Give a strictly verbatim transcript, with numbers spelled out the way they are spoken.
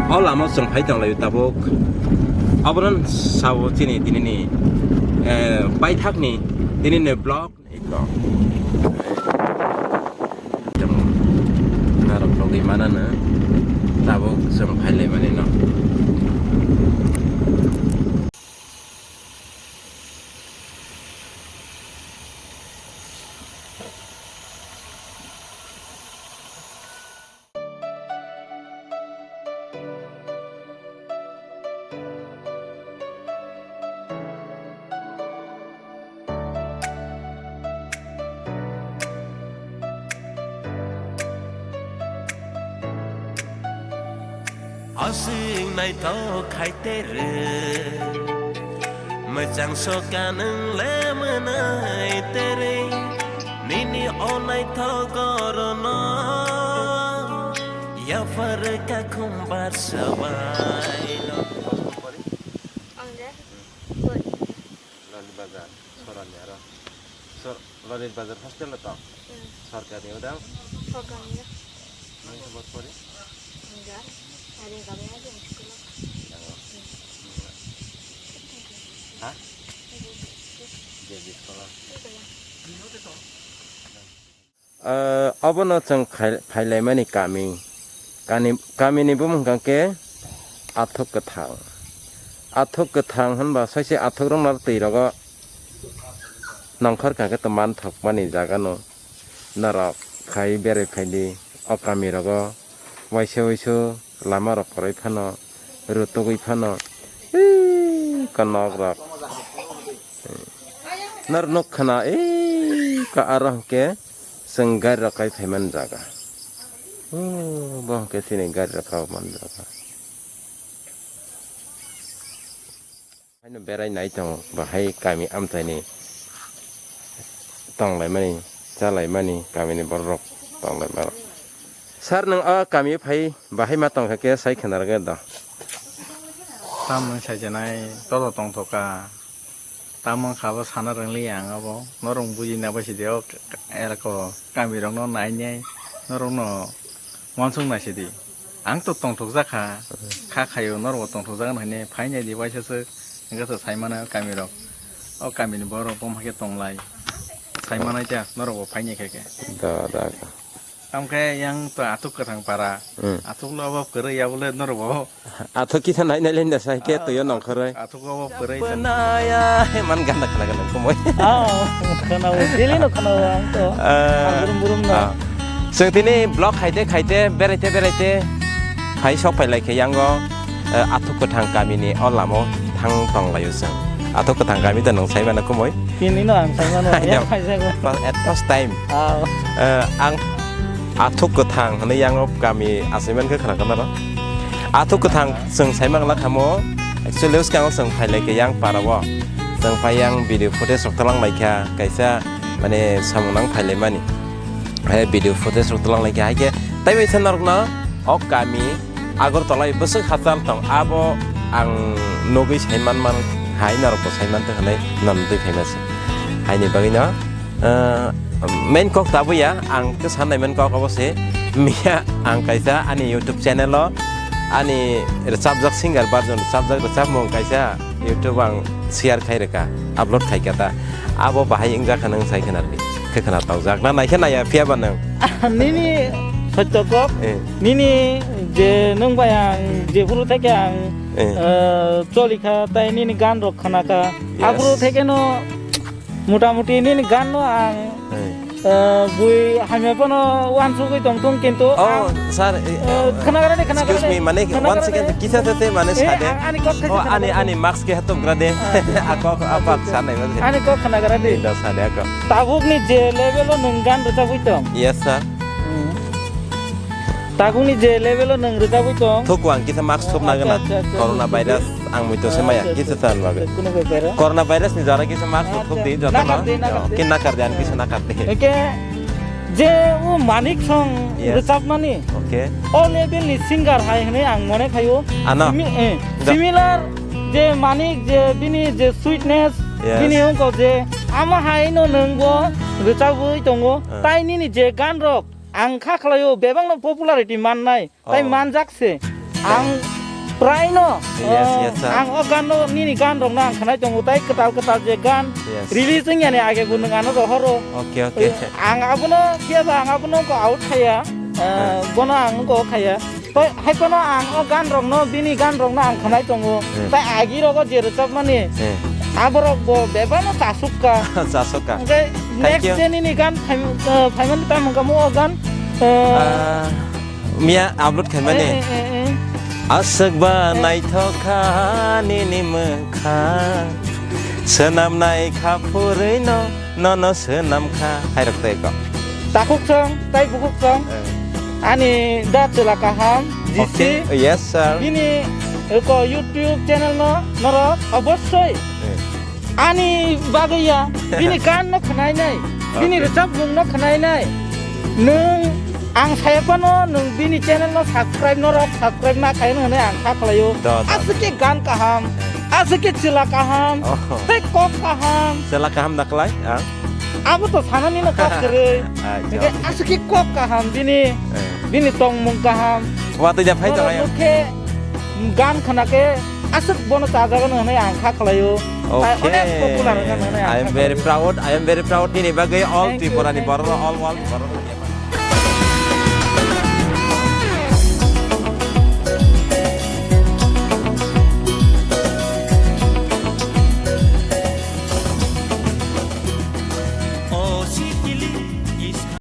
O lama chwng phai tong lai tabuk. Abono sabo chini tinini, eh, paithakni tinini vlog. Narok logwi manana tabuk chwng phai lai mani no. Aswk naithok khai tere, mwchang soka nwng le mwnai tere, nini o naithok orono yaphar kakhum barsa bai no. Ang de? Koi? Loni bazar, sorani aro. Sor-, Loni bazar hostel o tong? Hmm. Sorkar ni udang? Sorkar ni. Nang sabot pori? Enggak. Ada yang kami aja yang sekolah. Yang apa? Hmm. Ha? Jadi sekolah. Itu ya. Ah, obono chwng khai-, phailaimani kami. Kani-, kamini bumung hwnkha khe Athuk Kwthang. Athuk Kwthang hwnba saise athukrokno twi rogo nongkhor kha khe tongma thokmani jaga no norok khai berai phaidi o kami rogo waisa waisu lama rok kwrwi phano rwtugwi phano ii ka nok rok. Nor nuk khna ii ka aro hwnkhe. Chwng gari rok kai phaimani jaga. Oh, bo hwnkhe chini gari rok kai mani jaga. Haino berai nai tongo, bahai kami amchaini tonglaimani, chalaimani, kamini borok rok tonglaimani. Sir, nwng o kami phai bahai ma tongkha khe sai khna rwgwi do. Tamni saijanai todo tongthokha. Tamo wngkha abo sana rwngli ang abo. Norok bujina bai sidi o erako kamirokno nainai norokno uansuk naisidi. Ang to tongthokjak kha, kha khaio norokbo tongthokjak hwnwi phainaidi waisa swk hwnkhe swk saimano kamirok. O kamini borok bo hakhe tonglai. Saimanai ta norokbo phainai khe khe. Da, da, da. Tamkhe yang to Athuk Kwthang para. Hmm. Athuk lo obo kwrwi ya bole norok bo. Athuk kisa nai nai lenda sai khe toyo nongkhoroi. Athuk obo kwrwi. Penaya he man ganda khana ganda kumoi. Ah, khana o, daily no khana o ang to. Ah, burum burum no. Ah. Chwng tini vlog khaite khaite beraite beraite hai sok phai lai khe yango. Eh, Athuk Kwthang kamini o lamo thang tong laio chwng. Athuk Kwthang kami to nwng sai mano kumoi. Tini no ang sai mano, ya phai jago. At first time. Ah. Eh, ang Athuk Kwthang hwnwi yango kami asaiman khe khna khna ro. Athuk Kwthang chwng sai mang la khamo. Actually, uskango chwng phai lai khe yang para o. Chwng phai yang video footage rok talang lai kha kaisa mane samung nang phai lai mani. Hai video footage rok talang lai kha hai khe tai bai sa norok no o kami Agartala bwswk hachal tong, abo ang nugwi saiman man hai norokbo saiman tong hinwi norok twi phaima se. Haini bagwino, eh, main kok ta buya, ang khe sanai man kok obo se, miya ang kaisa ani YouTube channel o ani rwchapjak singer version rwchapjak rwchapmung kaisa YouTube ang share khai rwkha, upload khai kha ta. Abo bahai wngjakha nwng sai khna rwdi. Khe khna tokjak na nai khe naiya phiya ba nwng? Nini sotto kok, eh, nini je nwng bai ang je phuru theke ang, eh, eh, choli kha, tai nini gan rok khna kha. Yes. Aphuru theke no mota moti nini gan no ang, eh, eh, bui hamya phano uansugwi tong thung kintu oh, ang, sir, eh, eh, khna gra de, khna gra de. Excuse me, mane khna one gra second, de. Kisa sa se mane eh, sa de. Ang, ani kok khe oh, khna ani, gra de. Ani mask khe hatom gra de. Ah. Ako, ako, ako, ako, sa nai ba de. Ani kok khna gra de. Inda sa de ako. Tabukni je level o nwng gan rwchapwi tong. Yes, sir. Hmm. Tabukni je level o nwng rwchapwi tong. Thuku ang kisa mask thupna gana. Acha, acha, acha. Corona virus ang muitu se maya. Acha, kisa acha, san babe. Kuno bepar. Corona virus ni jora kisa mask thup di joto no. Nakar di, nakar di. Kin nakar di, ang kisa nakar di. Eke je o Manik song yes. Rwchapmani. Okay. O level ni singer hai hwnwi ang mone khaio. Ano. Simi-, eh, similar je Manik je bini je sweetness yes. Bini wngkok je ama hai no nwng bo rwchabwi tongo. Ah. Tai nini je gan rok ang kha khlaio bebak no popularity mannai. Tai oh. Manjak se. Oh. Ang Praino, Yes, oh, yes, sir. Ang o gan no, nini gan rok no ang khnai tongo, tai kwtal kwtal je gan Yes. release wng yani age bo nwng ano rohoro. Okay, okay. Ang abono, phiya ba ang abono ko out khaya, eh, Ah. bono ang ko khaya. Tai hai kono ang o gan rok no, bini gan rok no ang khnai tongo. Hmm. Tai agi rogo je rwchapmani, Hmm. aborok bo bebano chasukka. Chasukka. Hwnkhe Thank next you. je nini gan phaim-, eh, phaimani tamo hwnkha mo o gan, eh, Ah, miya upload khaimani. Eh, eh, eh, eh. Aswk ba Eh. naithok kha nini mwkhang, swnam nai kha phurwi no, nono swnam kha. Hairok tei ko. Takhuk song, tai bukhuk song. Eh. Ani da chwla kaham, G C. Okay. Yes, sir. Bini, eh, ko YouTube channel no norok obossoi Eh. Ani bagwi ya, bini gan no khwnai nai, bini Okay. rwchapmung no khwnai nai. Nwng ang saya phano nwng bini channel no subscribe norok subscribe ma khaino hwnwi ang kha khlaio. Do, do. Aswk khe gan kaham, aswk khe chwla kaham, Oh. tei kok kaham. Chwla kaham da khlai, ah? Abo to sanani no kok kwrwi. Ah, Hwnkhe jo. aswk khe kok kaham bini, Eh. bini tongmung kaham. Watwi da phai Norok tong ayo. no khe gan khna khe aswk bono chajago hwnwi ang kha khlaio. Tai Okay. onek popular wngkha hwnwi ang I am kha very khlaio. proud. I am very proud. Nini bagwi all Thank you, Tripura ni thank borok, you. all world borok.